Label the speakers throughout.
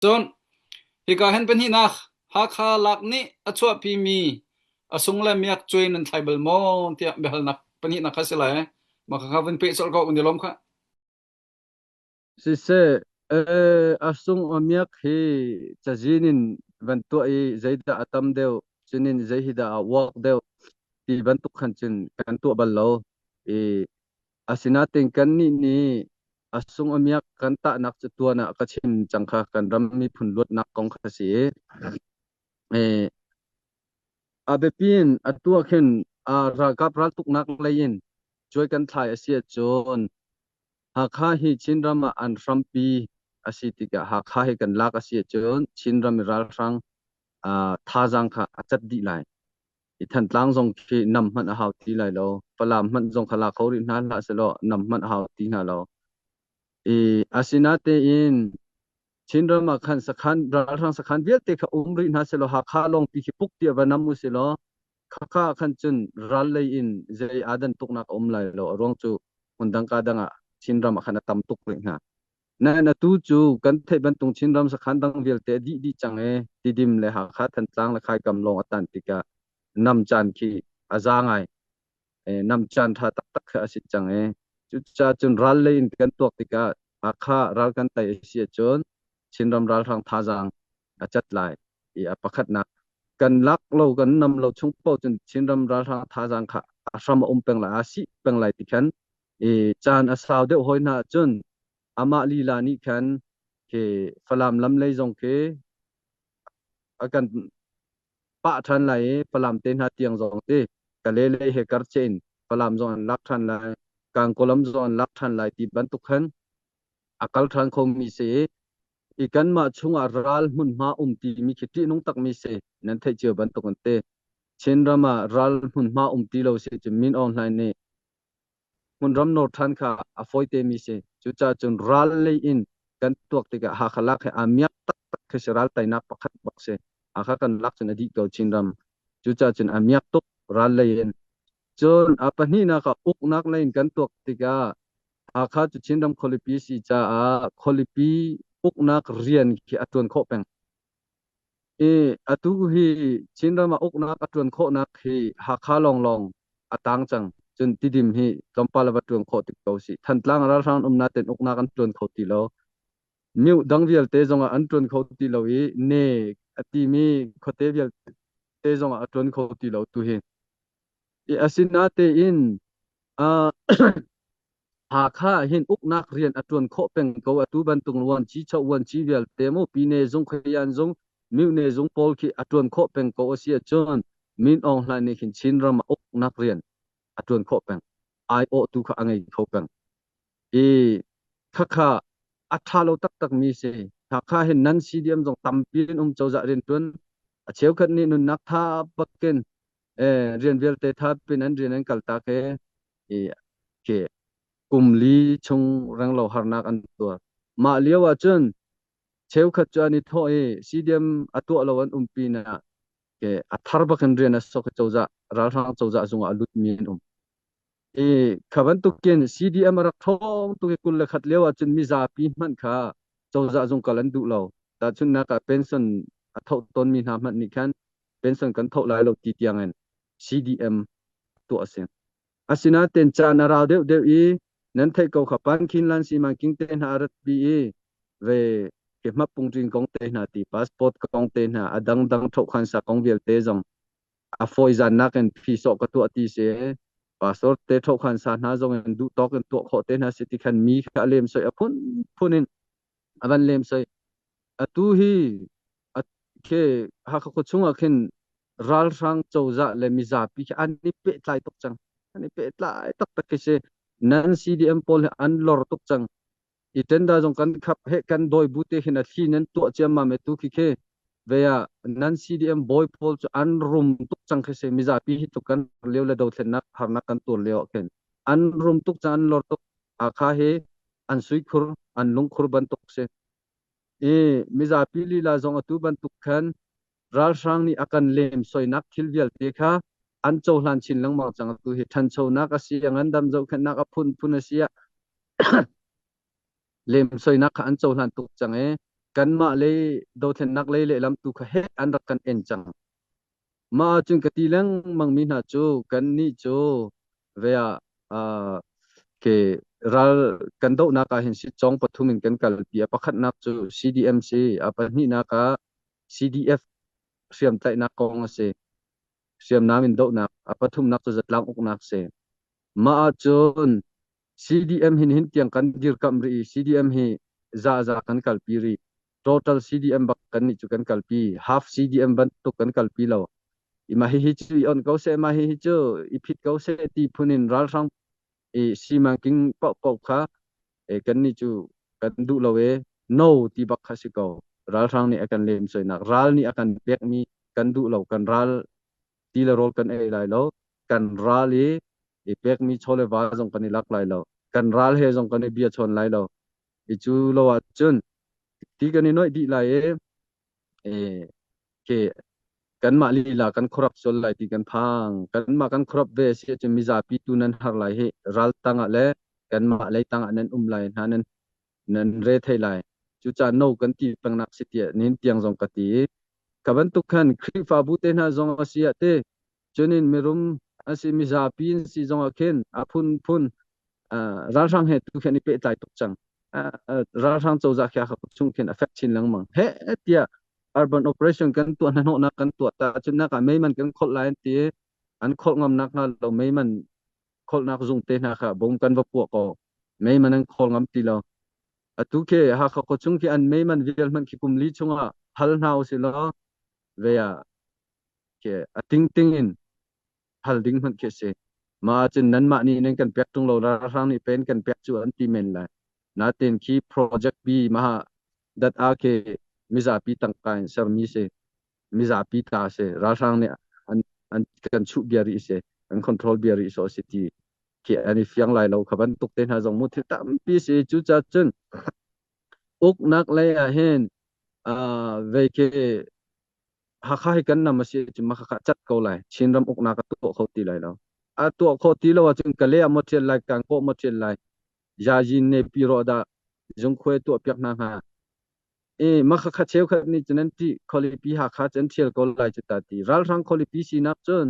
Speaker 1: Cun hika hin pahnihnak Hakha lak nih a chuahpimi a sung le miak cuai nan thlai bal maw tiah biahalnak pahnihnak kha si lai. Mah kha vun peh colh ko kan i lawm khah.
Speaker 2: Siseh, a sung a miak hi cazin in van tuah i zeidah a tam deuh, cunin zei hi dah a uak deuh ti bantuk khan cun kan tuah bal lo. I asinain kannih nih a sung a miak kan tahnak cu tuan ah ka chim cang kha kan ram miphun luatnak kong kha si i a biapi in atu ah khin ralkap raltuknak lei in cuai kan thlai a si ahcun Hakha hi Chinram ah an hrampi a si tikah Hakha hi kan lak a si ahcun Chinram i ralhrang thazaang kha a cat dih lai. I Thantlang zong khi nam hmanh a hau ti lai lo. Falam hmanh zong kha la kho rih hna hlah sehlaw nam hmanh a hau ti hna lo. I asinatein Chinram ah khan sakhan ralhrang sakhan vialte kha um rih hna sehlaw Hakha lawngpi khi puk tiah va nam u silaw khakha ah khan cun ral lei in zei aa dan tuknak a um lai lo. A ruang cu hmundang ka dang ah Chinram ah khan a tam tuk rih hna. Nain atu cu kan theih bantuk Chinram sakhan dang vialte a dih dih cang i Tidim le Hakha Thantlang le Khaikam lawng a tan tikah nam caan khi a za ngai. Nam caan ṭha taktak kha a si cang i cucaah cun ral lei in kan tuak tikah Hakha ral kan tei a si ahcun Chinram ralhrang thazaang a cat lai i a pakhatnak kan lak lo kan nam lo chung paoh cun Chinram ralhrang thazaang kha a hram a um peng lai a sih peng lai ti khan i caan a sau deuh hoi hna ahcun amah lila nih khan khi Falam lam lei zong khi a kan pah ṭhan lai i Falam te hna tiang zong ti Kale lei he karche in Falam zong an lak ṭhan lai Kangkawlam zong an lak ṭhan lai ti bantuk khan a kal ṭhan khomi si i i kanmah chungah ral hmunhma um timi khi ṭihnung takmi si nan theih cio bantuk an ti. Chinram ah ral hmunhma um ti lo si cu Min Aung Hlaing nih hmunram nawr ṭhan kha a fawite mi si. Cucaah cun ral lei in kan tuak tikah Hakha lak hi aa miak taktak khi si ral teinak pakhat bak si. Hakha kan lak cun a dih ko Chinram. Cucaah cun a miak tuk ral lei in. Cun a pahnihnak ah uknak lei in kan tuak tikah Hakha cu Chinram khualipi si caah khualipi uknak rian khi a ṭuan khawh peng. I atu hi Chinram ah uknak a ṭuan khawhnak hi Hakha lawnglawng a tang cang. Cun Tidim hi tlawmpal a va ṭuan khawh tik ko si. Thantlang ralhrang umnak ten uknak an ṭuan kho ti lo. Mioh dang vialte zongah an ṭuan kho ti lo i ne a timi khuate vialte zongah a ṭuan kho ti lo tu hi. I asinatein Hakha ah hin uknak rian a ṭuan khawh peng ko. Atu bantuk vuanci cho vuanci vialte mu Pine zung Khuayan zung Myone zung pawl khi a ṭuan khawh peng ko a si ahcun Min Aung Hlaing nih khin Chinram ah uknak rian a ṭuan khawh peng. Aiawhtu kha a ngei kho peng. I khakha a ṭha lo taktakmi si. Hakha hin nan CDM zong tampi in um cozah rianṭuan a cheukhat nih nunnak tha bakin rian vialte tha pin an rian an kaltak i i khi kum li chung renglo harnak an tuar. Mah lio ah cun cheukhat cu an i thawh i CDM a tuah lo an um pinah ke a thar bakin rian a sok i cozah ralhrang cozah zungah a lutmi an um. I kha bantukin CDM a rak ṭhawng tuk i 21 lio ah cun mizapi hmanh kha cozah zung kal an duh lo. Tahchunhnak ah pension a thoh tawnmi hna hmanh nih khan pension kan thoh lai lo ti tiangin CDM tuah a si. Asinain caan a rau deuhdeuh i nan theih ko kha Pankhin Lan Simanking te hna a ratpi i ve ke hmapungṭin kong te hna ti passport kong te hna a dangdang ṭhohkhansa kong vialte zong a fawizannak in phisawh ka tuah ti si pastor te ṭhohkhansa hna zong in duh tawk in tuah khawh te hna si ti khan mi kha a lemsoi a phunphun in a van lemsoi atu hi khi Hakha khua chungah khin ralhrang cozah le mizapi khi an i pehtlai tuk cang. An i pehtlai taktak khi si. Nan CDM pawl hi an lor tuk cang. I tenda zong kan khap he kan dawi bu te khin a thli nan tuah ciammam e tu khi khi ve ah nan CDM bawi pawl cu an rum tuk cang khi si. Mizapi hi tluk kan lio le dothlennak harnak kan tur lio ah khin an rum tuk cang an lor tuk. Hakha hi an suikhur an lungkhur bantuk si. I mizapi lila zong atu bantuk khan ralhrang nih a kan lemsoinak thil vialte kha an cohlan chin lengmang cang. Atu hi ṭhanchonak a si, a ngandam zohkhenhnak a phunphun a si ah lemsoinak kha an cohlan tuk cang i. Kanmah lei dothlennak lei lehlam tu kha heh an rak kan en cang. Mah ahcun ka ti lengmang mi hna cu kannih cu ve ah ke ral kan dohnak ah hin sitcawng pathum in kan kalpi. A pakhatnak cu CDM si, a pahnihnak ah CDF hriamtlaihnak kong a si. Hriamnam in dohnak, a pathumnak cu zatlang uknak si. Mah ahcun CDM hin hin tiang kan dirkamh rih i CDM hi zaza kan kalpi rih. Total CDM bak kan nih cu kan kalpi. Half CDM bantuk kan kalpi lo. I mah hihi cu i on ko seh, mah hihi cu i phit ko seh ti phun in ralhrang i simanking paohpaoh kha e, kan nih cu kan duh lo e no ti bak kha si ko. Ralhrang nih a kan lemsoinak, ral nih a kan pekmi kan duh lo, kan ral ti le rawl kan ei lai lo, kan ral i i pekmi chaw le va zong kan i lak lai lo, kan ral he zong kan i bia chawn lai lo. I cu lo ahcun ti kan i noih dih lai i e, ke kanmah lila kan corrupt sual lai ti kan phang. Kanmah kan corrupt ve si ahcun mizapi tu nan har lai hi, ral tangah le kanmah lei tangah nan um lai hna, nan re thei lai. Cucaah no kan ti pengnak si tiah nihin tiang zong ka ti i ka bantuk khan Khrihfabu te hna zong a si ah te cunin mirum an si, mizapi an si zong ah khin a phunphun ralhrang he tu khin i pehtlai tuk cang. Ralhrang cozah khi a chung khin a fek chin lengmang he tiah urban operation kan tuah hnahnawhnak kan tuah ta cun nak ah meiman kan kholh lai an ti, an kholh ngam nak hnga lo meiman kholhnak zung te hna kha bom kan va puah ko, meiman an khawl ngam ti lo. Atu khi Hakha khuachung khi an meiman vial hmanh khi kum li chungah hal hna usih law ve ah khi a tingting in hal ding hmanh khi a si. Mah ahcun nanmah nih nan kan pek ṭung lo, ralhrang nih pen kan pek cu an ti men lai. Natin khi project B mah dat a khi mizapi tangka in sermi si, mizapi ta si, ralhrang nih an kan chuh bia rih si, an control bia rih so si ti khi an i fiang lai lo. Kha bantuk te hna zong mu thil tampi si. Cucaah cun uknak lei ah hin vei khi Hakha hi kan nam a si ahcun mah khakha cat ko lai. Chinram uknak a tuah kho ti lai lo. A tuah khawh ti lo ahcun Kale ah maw ṭial lai, Kankaw maw ṭial lai, Yayin ne pi rawh dah zungkhuai tuah piak hna hnga. I mah khakha cheukhat nih cun an ṭih, khualipi Hakha cu an ṭhial ko lai cu ta ti. Ralhrang khualipi sinak cun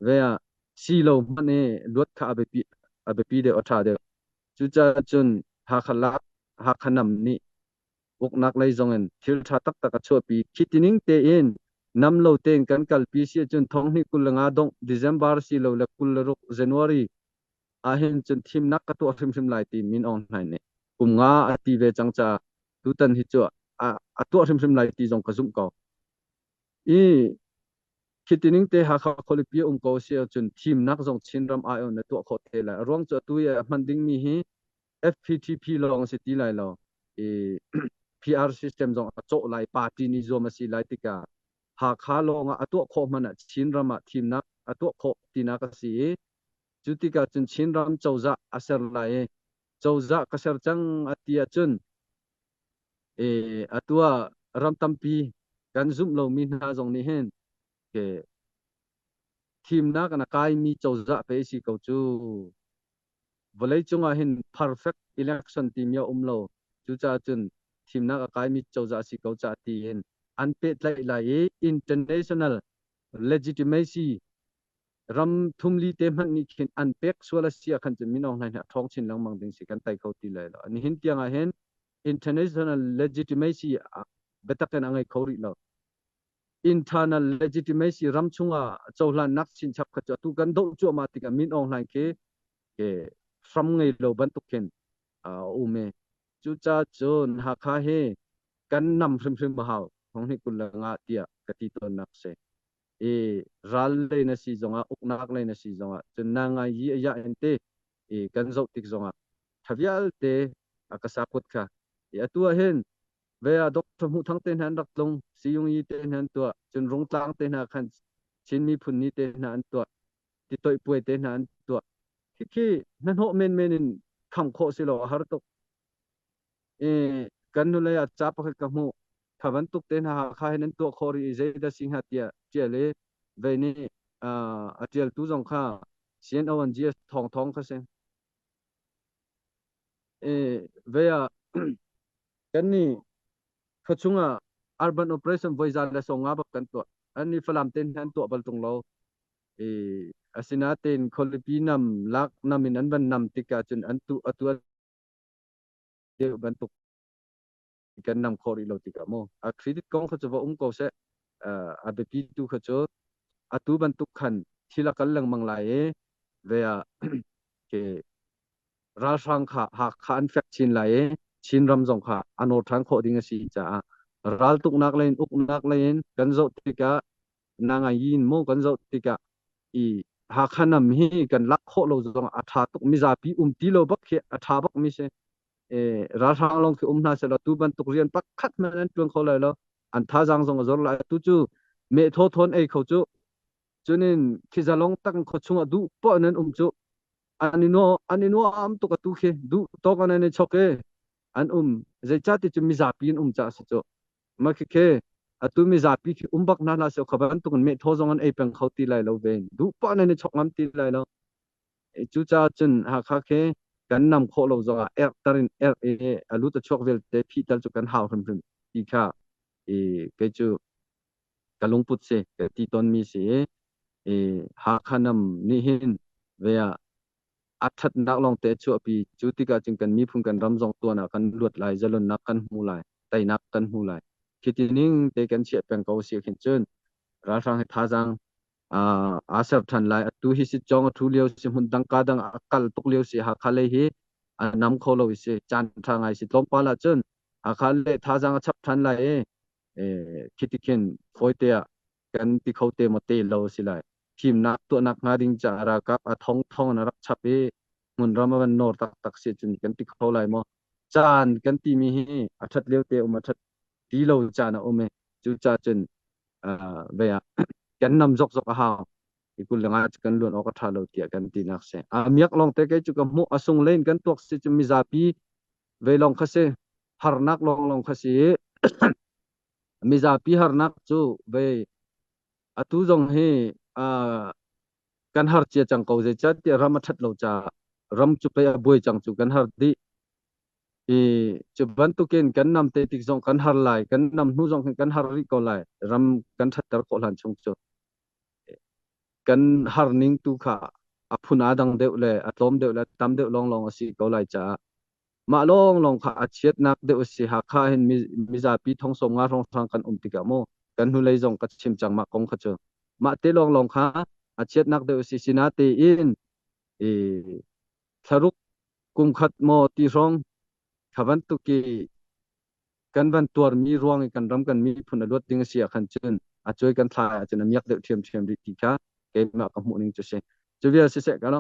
Speaker 2: ve ah si lo hmanh i luat kha a biapi deuh, a ṭha deuh. Cucaah cun Hakha lak, Hakha nam nih uknak lei zong in thil ṭha taktak a chuahpi. Khi tining tein nam lo tein kan kalpi si ahcun 2025 dongh December si lo le 26 January ahhin cun thimnak ka tuah hrimhrim lai ti Min Aung Hlaing nih kum nga a ti ve cang caah tutan hi cu a tuah hrimhrim lai ti zong ka zumh ko. I khi tining te Hakha khualipi a um ko si ahcun thimnak zong Chinram aiawh na tuah khawh te lai. A ruang cu atu i a hman dingmi hi FPTP lawng a si ti lai lo i PR system zong a cawh lai, party nih zuam a si lai tikah Hakha lawng ah a tuah khawh hmanh ah Chinram ah thimnak a tuah khawh tinak a si i cu tikah cun Chinram cozah a ser lai i cozah ka ser cang a ti ahcun e atu ah ram tampi kan zumh lomi hna zong nih hin ke thimnak na kaimi cozah pe si ko cu. Vawleicung ah hin perfect election timi a um lo. Cucaah cun thimnak a kaimi cozah a si ko caah tiin an pehtlaih lai i international legitimacy ram thumli te hmanh nih khin an pek sual a si ah khan cun Min Aung Hlaing hi a ṭhawng chin lengmang ding si, kan tei kho ti lai lo. Nihin tiang ah hin international legitimacy biatak in a ngei kho rih lo. Internal legitimacy ram chungah cohlannak chinchap kha cu atu kan doh cuahmah tikah Min Aung Hlaing khi ke hram ngei lo bantuk khin a um i cucaah cun Hakha hi kan nam hrimhrim a hau 2025 tiah ka ti tawnnak si. I ral lei na si zongah, uknak lei na si zongah, cun na ngai yi a ya in te i kan zoh tik zongah tha vialte a ka sakut kha i atu ah hin Ve ah Doctor Hmuh Thang te hna an rak tlung, Siyung Yi te hna an tuah, cun Rungtlang te hna khan Chin miphun ni te hna an tuah, titoih puai te hna an tuah. Khikhi hnahnawh menmen in kham khawh si lo, a har tuk. I kan hnulei ah ca pakhat ka hmuh. Kha bantuk te hna Hakha hin an tuah khawh rih i zeidah si hnga tiah ṭial i vei nih a ṭialtu zong kha CNO an GS Thawng Thawng kha si. I vei ah kan nih. Khuachung ah urban operation voi za le sawm nga bak kan tuah. An ni Falam ten an tuah bal tung lo. I asinain khualipi nam lak nam in an van nam tikah cun an tu atu deuh bantuk kan nam khawh rih lo tikah mu a credit kong kha cu va um ko seh. A biapi tu kha cu atu bantuk khan thil a kal lengmang lai i ve ah ke ralhrang kha Hakha an fek chin lai i Chinram zong kha a nawr ṭhan khawh ding a si caah raltuknak lei in uknak lei in kan zoh tikah nangai in mu kan zoh tikah i Hakha nam hi kan lak khawh lo zong a ṭha tuk. Mizapi um ti lo bak khi a ṭha bak mi si. Ralhrang lawng khi um hna seh law tu bantuk rian pakhat hmanh an ṭuan kho lai lo, an thazaang zong a zor lai. Tu cu meh thaw thawn ei kho cu cunin khi zalong tak khaw chungah duh poah nan um cu an i nuam, an i nuam tuk. Atu khi duh tawk an i chok i an um, zeicahti cu mizapi an um caah si cu. Ma khi khi atu mizapi khi um bak hna hlah seh, kha bantuk in meh thaw zong an ei peng kho ti lai lo ve, duh poah nan i chok ngam ti lai lo. Cucaah cun Hakha khi kan nam khawh lo zongah erhter in erh i a lut a chuak vialte phih tal cu kan hau hrimhrim ti kha i kei cu ka lungput si, ka ti tawnmi si i Hakha nam nih hin ve ah a ṭhatnak lawngte a chuahpi. Cu tikah cun kan miphun kan ram zong tuan ah kan luat lai, zalonnak kan hmu lai, teinak kan hmu lai. Khi ti ning te kan chiah peng ko si khin cun ralhrang hi thazaang aa ser ṭhan lai. Atu hi si cawng a ṭhu lio si, hmun dang ka dang a kal tuk lio si. Hakha lei hi a nam kho lo si, caan ṭha ngai si. Tlawmpal ah cun Hakha le thazaang a chap ṭhan lai i khi ti khin fawite ah kan ti kho te maw te lo si lai. Thimnak tuahnak hnga ding caah ralkap a thong thong in a rak chap i hmunram a van nawr taktak si cun kan ti kho lai maw? Caan kan timi hi a ṭhat lio te um, a ṭhat ti lo caan a um i cucaah cun ve ah kan nam zokzok a hau i 25 kan luan awk a ṭha lo tiah kan tinak si. A miak lawng te kei cu ka hmuh. A sung len kan tuak si cu mizapi ve lawng kha si, harnak lawng lawng kha si. Mizapi harnak cu ve atu zong hi kan har cia cang ko, zeicahtiah ram a ṭhat lo caah ram cu pei a buai cang cu, kan har dih i cu bantukin kan nam te tik zong kan har lai, kan nam hnu zong hin kan har rih ko lai. Ram kan ṭhatter khawh hlan chung cu kan har ning tu kha a phun aa dang deuh le a tlawm deuh le tam deuh lawnglawng a si ko lai caah mah lawnglawng kha a chiatnak deuh a si. Hakha hin mizapi thong sawm nga hrawnghrang kan um tikah mu kan hnulei zong ka chim cang mah kong kha cu mah te lawnglawng kha a chiatnak deuh a si. Sinatein i thlaruk kum khat maw ti hrawng kha bantuk i kan van tuarmi ruang i kan ram kan miphun a luat ding a si ah khan cun a cuai kan thlai ahcun a miak deuh ṭhiamṭhiam rih ti kha keimah ka hmuh ning cu si. Cu vial siseh ka lo.